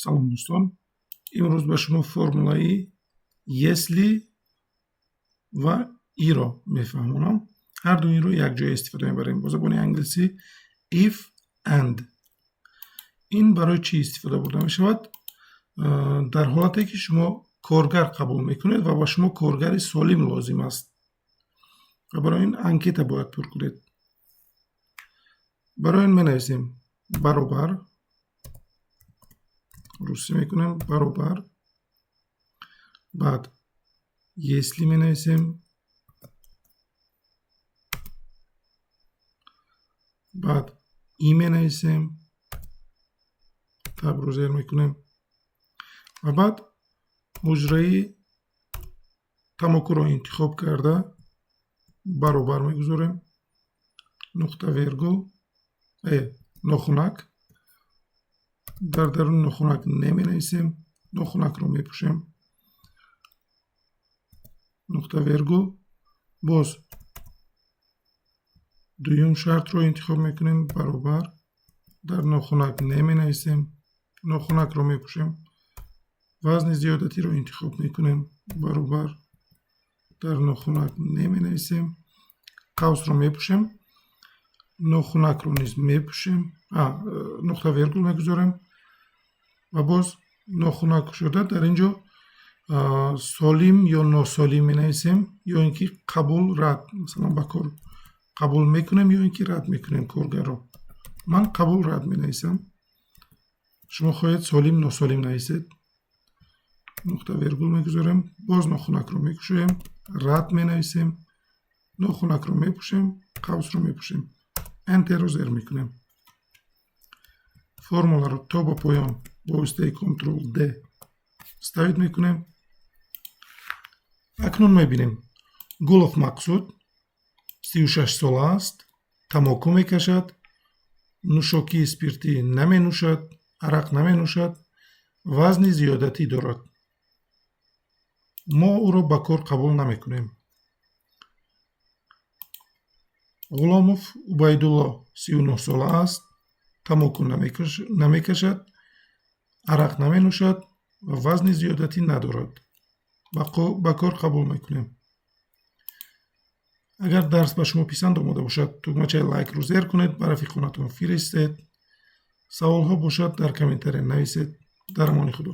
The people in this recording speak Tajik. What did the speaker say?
Салом, дӯстон! Имрӯз ба шумо формулаи «если» ва «и»-ро мефаҳмонам. Ҳар ду инро якҷоя истифода мебарем. Бо забони англисӣ «if» «and». Ин барои чӣ истифода бурда мешавад? Дар ҳолате ки шумо коргар қабул мекунед ва ба шумо коргари солим лозим аст ва барои ин анкета бояд пур кунед. Барои ин менависем баробар, русӣ мекунем баробар, баъд «если» менависем, баъд «и» менависем, табро зер мекунем ва баъд ҳуҷраи тамокуро интихоб карда, баробар мегузорем, нуқта, вергул, нохунак, дар даруни нохунак «не» менависем, нохунакро мепӯшем, нуқта, вергул, боз дуюм шартро интихоб мекунем, баробар, дар нохунак «не» менависем, нохунакро мепӯшем, вазни зиёдатиро интихоб мекунем, баробар, дар нохунак «не» менависем, қавсро мепӯшем, нохунакро низ мепӯшем, нуқта, вергул мегузорем ва боз нохунак шуда, дар ин ҷо солим ё носолим менависем ё ин ки қабул, рад. Масалан, ба кор қабул мекунем ё ин ки рад мекунем коргарро. Ман қабул, рад менависам, шумо хоҳед, солим, носолим нависед. Нуқта, вергул мегузорем, боз нохунакро мекушоем, рад менависем, нохунакро мепӯшем, қавсро мепӯшем, Enter-ро зер мекунем. Формуларо то ба поён бо воситаи Ctrl D вставить мекунем. Акнун мебинем: Гулов Мақсуд 36 сола аст, тамоку мекашад, нӯшокии спиртӣ наменӯшад, арақ наменӯшад, вазни зиёдатӣ дорад. Мо ӯро ба кор қабул намекунем. Ғуломов Убайдулло 39 сола аст, тамоку намекашад, арақ наменӯшад ва вазни зиёдатӣ надорад. Ба кор қабул мекунем. Агар дарс ба шумо писанд омода бошад, тугмачаи лайкро зер кунед, ба рафиқонатон фиристед. Саволҳо бошад, дар комментария нависед. Дар амони Худо.